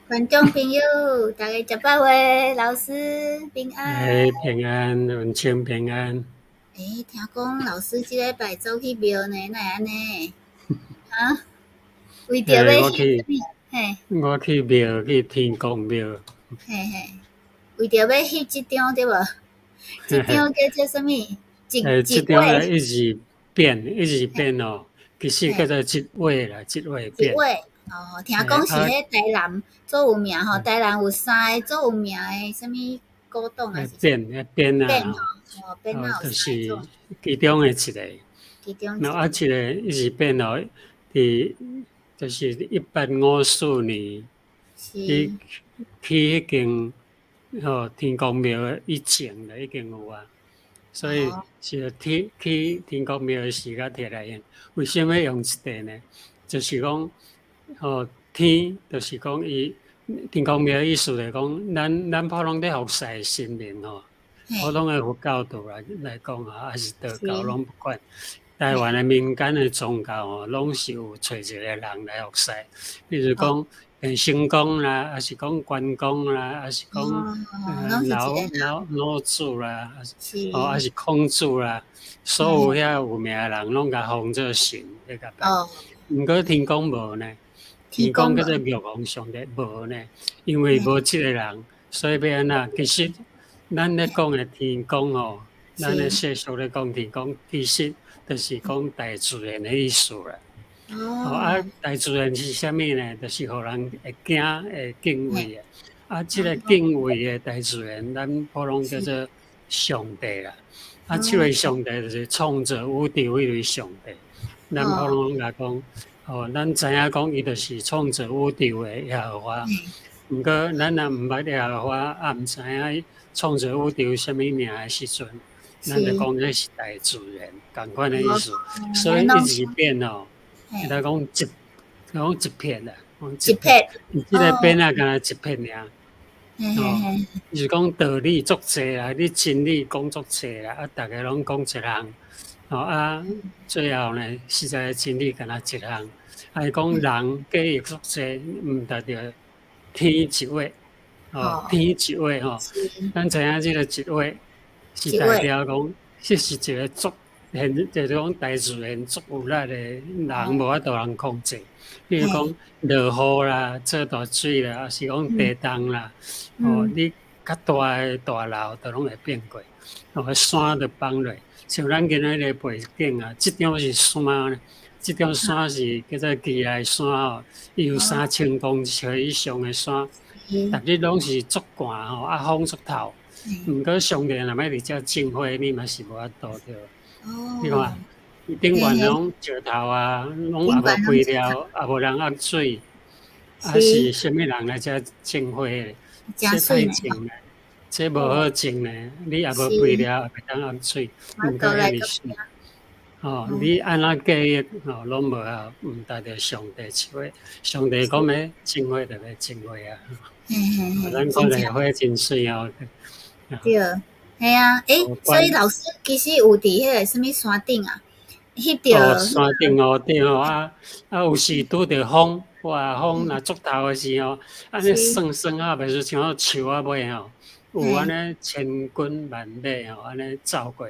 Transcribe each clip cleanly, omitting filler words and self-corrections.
觀眾朋友，大家食飽未？老師平安。哎，平安，文清平安。欸，聽講老師這禮拜走去廟呢，哪會按呢？啊？為著欲翕啥物？嘿。我去廟，去天公廟。嘿嘿，為著欲翕這張對無？這張叫做啥物？一這張咧一字變，一字變哦，其實叫做一畫啦，一畫變。一畫哦，聽講是彼台南足有名吼，台南有三個足有名的啥物古董啊？變變啊，哦，變啊，就是其中的一個。其中。那啊，這個一字變哦，佇就是1854年，伊起彼間吼天公廟以前就已經有啊，所以是起起天公廟的時間摕來用。為啥物用這個呢？就是講吼天，就是講伊天公廟意思就是講，咱普通咧服侍神明吼，普通的佛教徒來講啊，抑是道教攏不管。台灣的民間的宗教吼，攏是有揣一個人來服侍，比如講鄭成功啦，抑是講關公啦，抑是講老老老子啦，哦，抑是孔子啦，所有遐有名的人攏共封做神咧共拜。毋過天公無呢，天公叫做玉皇上帝無呢，因為無這個人，所以欲按怎？其實咱咧講的天公吼，咱咧世俗咧講天公，其實就是講大自然的意思啦。哦，啊，大自然是啥物呢？就是予人會驚、會敬畏的。啊，這個敬畏的大自然，咱普通叫做上帝啦。啊，這位上帝就是創造宇宙彼位上帝。咱普通來講，哦，咱知影講伊就是創造宇宙的耶和華。毋過，咱若毋捌耶和華，也毋知影創造宇宙啥物名的時陣，咱就講這是大自然，仝款的意思。所以一字變哦，來講一，講一撇啦，一撇，這個變啊，敢若一撇爾。哦，就是講道理足濟啦，你真理講足濟啦，啊，逐个攏講一項，哦啊，最後呢，實在真理敢若一項，啊，伊講人假意足濟，毋達著天一畫，哦，天一畫吼，咱知影這個一畫是代表講，這是一個足現，就是講大自然足有力的人無法度通控制。比如講落雨啦，做大水啦，抑是講地動啦，哦，你較大的大樓都攏會變過，哦，山都崩落。像咱今仔日的背景啊，這張是山呢，這張山是叫做奇萊山哦，伊有3000公尺以上的山，逐日攏是足寒吼，啊風足透。毋過上帝若欲佇遮種花，你嘛是無法度對。你看，伊頂懸攏石頭啊，攏也無肥料，也無人壓水，啊是啥物人來遮種花咧？這歹種咧，這無好種咧，你也無肥料，也袂當壓水，毋過遐爾媠。哦，你按怎計劃哦，攏無效，毋達著上帝一話。上帝講欲種花，就欲種花啊。咱看這花真媠哦。對，嘿啊，欸，所以老師其實有佇彼個啥物山頂啊，翕著。哦，山頂哦，對哦，啊啊，有時拄著風，哇，風若足透的時候，按呢算算啊，袂輸像樹仔尾吼，有按呢千軍萬馬吼，按呢走過。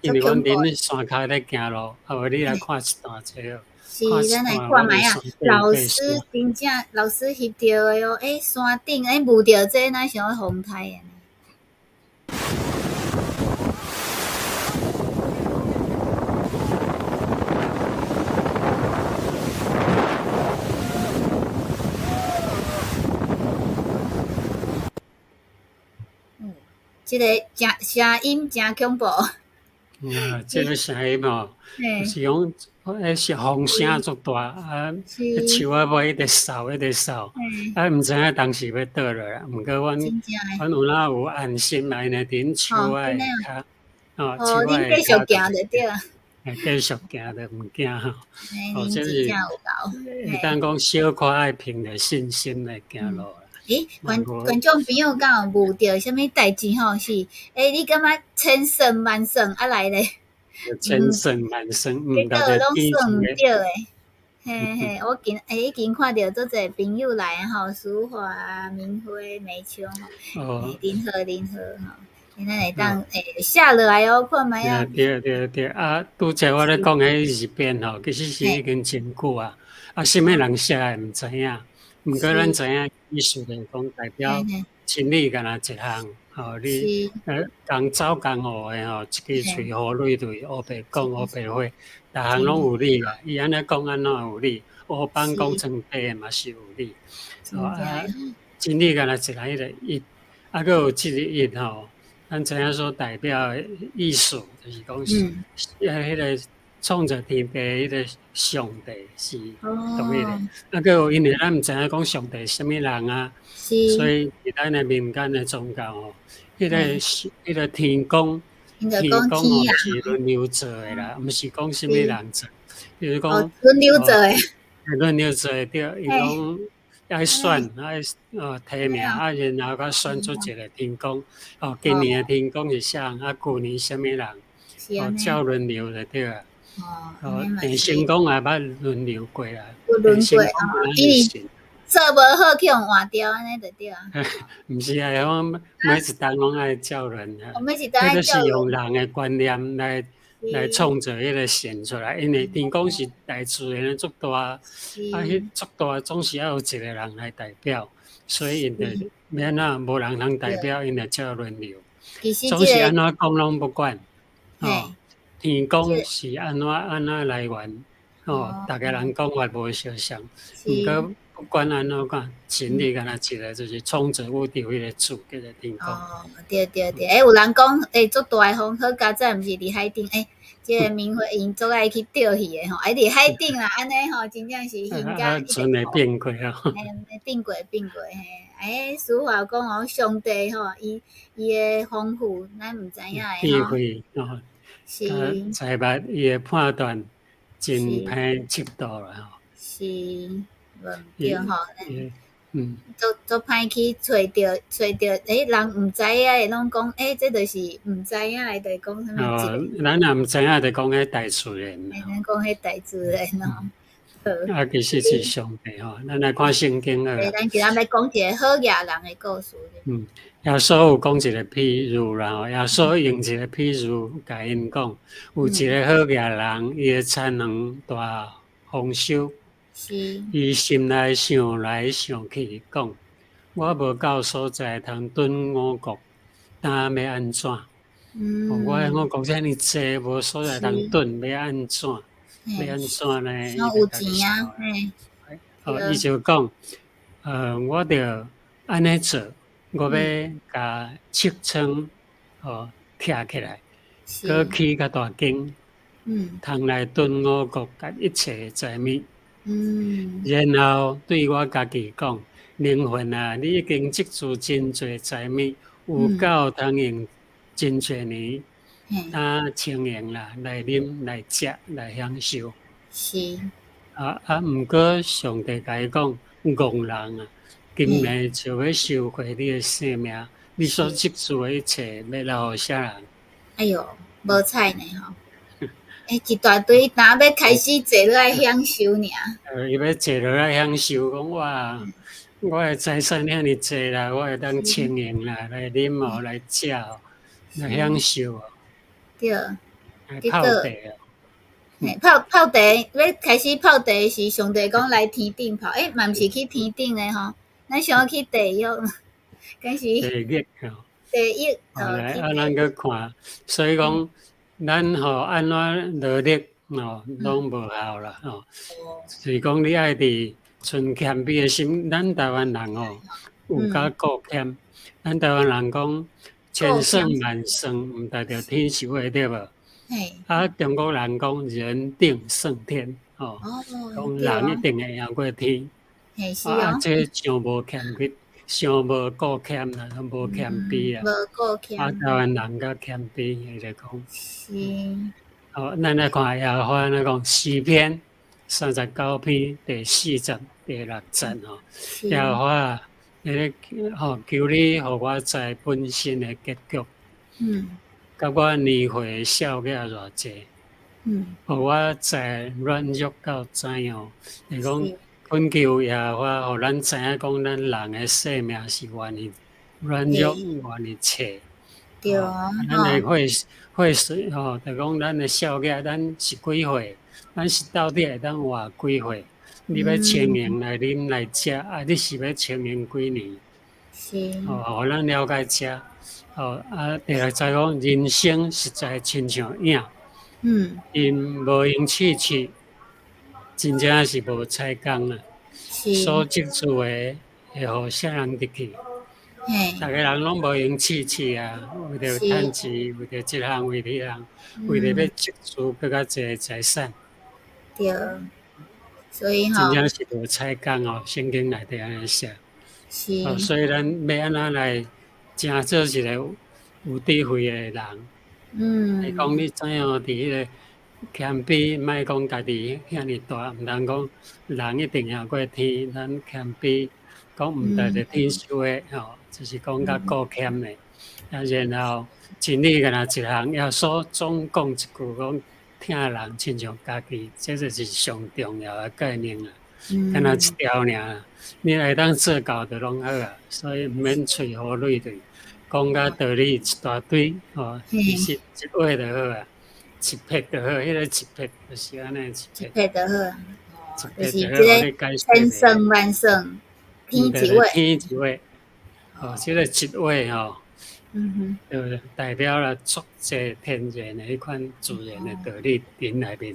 因為阮佇山跤咧行路，啊無你來看一段這個。是，咱來看覓啊？老師真正老師翕著的哦，欸，山頂欸，霧著這若像風颱的。這個真聲音真恐怖。啊，這個聲音吼，就是講，彼是風聲足大，啊，樹仔尾一直掃，一直掃，啊，毋知影當時欲倒落啦。毋過阮，阮有哪有安心來呢？佇阮樹仔下跤，哦，樹仔下跤。繼續行就對。繼續行就毋驚吼。哦，這是會當講小可愛憑著信心來行路。欸，觀眾朋友敢有遇著啥物代誌吼？是，欸，你感覺千算萬算啊來咧？千算萬算，毋結果攏算毋著的。嘿嘿，我今已經看著足濟朋友來吼，淑華、明輝、梅秋吼，林和林和吼，咱會當寫落來哦，看覓啊。對對對，啊，拄才我咧講彼二遍吼，其實是已經真久啊，啊，啥物人寫的毋知影，毋過咱知影意思就是講代表真理敢若一項，吼，你共走共學的吼，一支喙烏累累，烏白講烏白話，逐項攏有理啦。伊按呢講按怎有理？烏枋講成白的嘛是有理。啊，真理敢若一項彼个一，啊，閣有這個一吼，咱知影說代表的意思，就是講是彼个創造天地彼个上帝是獨一的。啊，閣有因為咱毋知影講上帝是啥物人啊，所以佇咱的民間的宗教吼，彼个天公，天公吼是輪流做的啦，毋是講啥物人做，比如講輪流做的，輪流做的對，伊講愛選愛提名啊，然後閣選出一個天公，哦，今年的天公是啥人，啊，舊年啥物人，哦，照輪流就對啊。哦，鄭成功也捌輪流過啦，輪過，因為做無好去予換掉，按呢就對啊。毋是啊，我每一冬攏愛照輪啊，每一冬愛彼個是用人的觀念來創造彼個神出來，因為天公是大自然的足大，啊，彼足大總是愛有一個人來代表，所以𪜶就欲按怎無人通代表，𪜶就照輪流。總是按怎講攏不管，哦，天公是按怎按怎來源，哦，逐个人講法無相像，毋過不管按怎講，真理敢若一個，就是創造宇宙彼個主叫做天公。哦，對對對，欸，有人講，欸，足大的風，好佳哉，毋是佇海頂，欸，這个明輝𪜶足愛去釣魚的吼，欸，佇海頂啦，按呢吼，真正是魚甲船會變過啊。嘿，變過變過嘿，欸，俗話講哦，上帝吼，伊的豐富，咱毋知影的吼。智慧哦，財物伊的判斷真歹測度啦吼。是，無對吼。足足歹去揣著揣著，欸，人毋知影的攏講，欸，這就是毋知影的，就講啥物？哦，咱若毋知影，就講彼大自然。咱講彼大自然哦。啊，其實是上帝吼，咱來看聖經啊。咱今仔欲講一個好額人的故事。嗯，耶穌有講一個譬喻啦吼，耶穌用一個譬喻共𪜶講，有一個好額人，伊的田園大豐收。伊心內想來想去，講：我無夠所在通囤五穀，今欲按怎？我的五穀遮爾濟，無所在通囤，欲按怎？欲按怎呢？有錢啊！哦，伊就講：我著按呢做，我欲共穀倉哦拆起來，閣起較大間，通來囤五穀佮一切財物。然後對我家己講：靈魂啊，你已經積聚真濟財物，有夠通用真濟年，啊，輕盈啦，來啉、來食、來享受。啊啊！毋過上帝共伊講：戇人啊，今暝就欲收回你的性命，你所積聚的一切，欲留予啥人？哎喲，無彩呢吼！欸，一大堆，若欲開始坐落來享受爾。伊欲坐落來享受，講哇，我的財產遐爾濟啦，我會當輕盈啦，來啉哦，來食哦，來享受哦。對。來泡茶哦。泡泡茶，欲開始泡茶時，上帝講來天頂泡，欸，嘛毋是去天頂的吼，咱想欲去地獄，敢是？地獄吼。地獄。來，啊，咱閣看，所以講，咱吼按怎努力吼，攏無效啦吼。就是講，你愛佇存謙卑的心，咱台灣人吼有較顧謙。咱台灣人講千算萬算，毋值著天收的對無？啊，中國人講人定勝天，吼，講人一定會贏過天。啊，這傷無謙虛，傷無顧謙啦，無謙卑啦。無顧謙。啊，台灣人較謙卑，伊就講。是。好，咱來看耶和華來講詩篇39篇第4節、第6節吼。耶和華，彼个吼，求你予我知本身的結局。佮我年歲少額偌濟。予我在軟弱到知哦，是講懇求耶和華，予咱知影講，咱人的生命是偌爾軟弱，偌爾脆。對啊，咱的歲歲數吼，就講咱的數額，咱是幾歲？咱是到底會當活幾歲？你欲清閒來啉來食，啊，你是欲清閒幾年？哦，予咱了解這。哦，啊，第六節講人生實在親像影。𪜶無閒試試，真正是無彩工啊！所積聚的會予啥人得去？逐个人攏無閒試試啊！為著趁錢，為著這項，為彼項，為著欲積聚閣較濟財產。對，所以吼，真正是無彩工哦，聖經內底按呢寫。哦，所以咱欲按怎來成做一個有智慧的人？來講你知影佇彼個謙卑，莫講家己遐爾大，毋通講人一定贏過天，咱謙卑，講毋值得天收的吼，就是講較顧謙的。啊，然後真理敢若一項，耶穌總講一句講，疼人親像家己，這就是上重要的概念啊。敢若一條爾，你會當做到就攏好啊，所以毋免喙予累贅，講甲道理一大堆吼，其實一話就好啊，一撇就好，彼個一撇就是按呢一撇就好，就是這個千算萬算，天一話，天一話，哦，這個一話吼，對不對？代表了足濟天然的彼款自然的道理佇內面。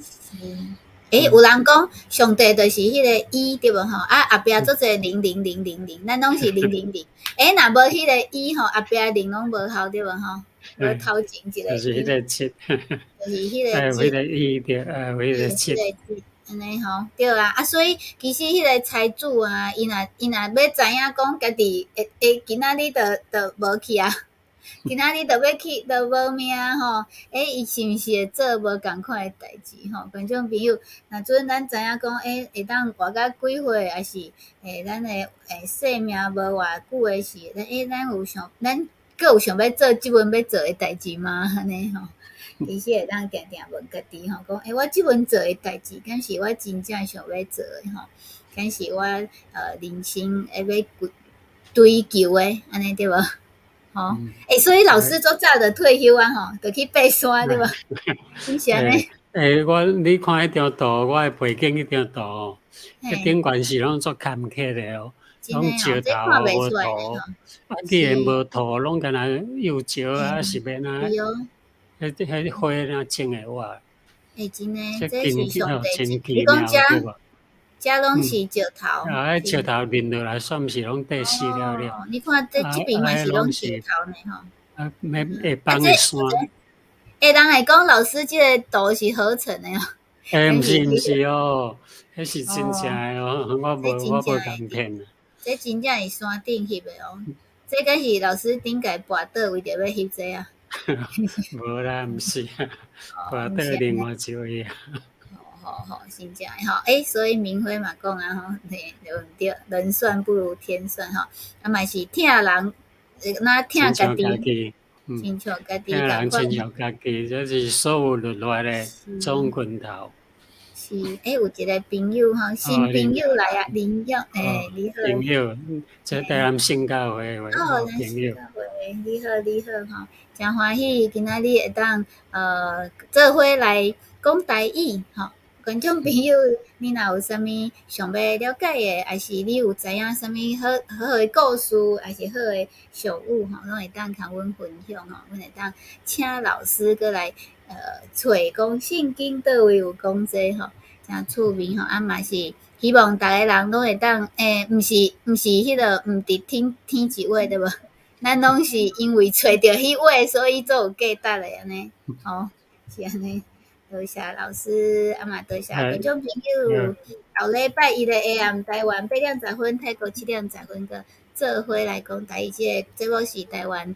欸，有人講上帝就是彼個一，對無吼？啊，後壁足濟零零零零零，咱攏是零零零。欸，若無彼個一吼，後壁零攏無效，對無吼？無頭前一個。就是彼個七。就是彼個七。彼個一對，啊，彼個七。按呢吼，對啊，啊，所以其實彼個財主啊，伊若欲知影講家己會會今仔日就無去啊。今仔日就欲去，就無命吼。欸，伊是毋是會做無仝款的代誌吼？觀眾朋友，若陣咱知影講，欸，會當活到幾歲，抑是欸，咱的欸生命無偌久的時，欸，咱有想，咱閣有想欲做這陣欲做的代誌嗎？按呢吼，其實會當定定問家己吼，講欸，我這陣做的代誌，敢是我真正想欲做的吼？敢是我人生會欲追求的，按呢對無？吼，欸，所以老師足早就退休啊，吼，就去爬山對無？你是按呢？欸，我你看彼張圖，我的背景彼張圖，彼頂懸是攏足坎坷的哦，攏石頭無土，啊，既然無土，攏敢若幼石啊，是欲按怎？彼花若種會活？欸，真的，這是上帝，你講這，這攏是石頭。啊，彼石頭淋落來，算是攏綴死了了。你看這這邊嘛是攏石頭呢，吼。啊，欲會崩的山。欸，人會講老師這個圖是合成的哦。欸，毋是毋是哦，彼是真正的哦，我無共騙。這真正是山頂翕的哦，這敢是老師頂家跋倒為著欲翕這啊？無啦，毋是啊，跋倒另外一位啊。吼吼，真正的吼，欸，所以明輝嘛講啊吼，對對毋對？人算不如天算吼，啊嘛是疼人，若疼家己，親像家己，疼人親像家己，這是所有律法的總拳頭。是，欸，有一個朋友吼，新朋友來啊，林勇，欸，你好。朋友，這台南聖教會的朋友。你好，你好吼，誠歡喜今仔日會當做伙來講台語吼。觀眾朋友，你若有啥物想欲了解的，抑是你有知影啥物好好好的故事，抑是好的俗語吼，攏會當共阮分享吼，阮會當請老師閣來揣講聖經佗位有講這吼，誠趣味吼，啊嘛是希望逐个人攏會當欸，毋是彼个毋值天天一話對無？咱攏是因為揣著彼話，所以足有價值的按呢，吼，是按呢。多謝老師，啊嘛多謝觀眾朋友。後禮拜一的 AM 台灣8點10分，泰國7點10分，閣做伙來講台語。這个節目是台灣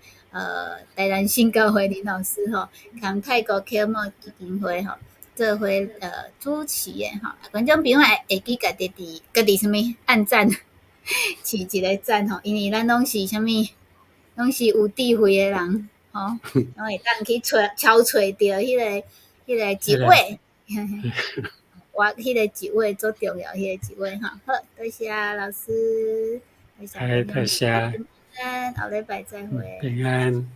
台南新教會林老師吼，佮泰國啟摩基金會吼做伙主持的吼。觀眾朋友會會記家己佇家己啥物按讚，飼一個讚吼，因為咱攏是啥物，攏是有智慧的人吼，攏會當去揣敲揣著彼個。彼个一位，我彼个一位足重要，彼个一位吼。好，多謝老師，多謝。多謝。平安，後禮拜再會。平安。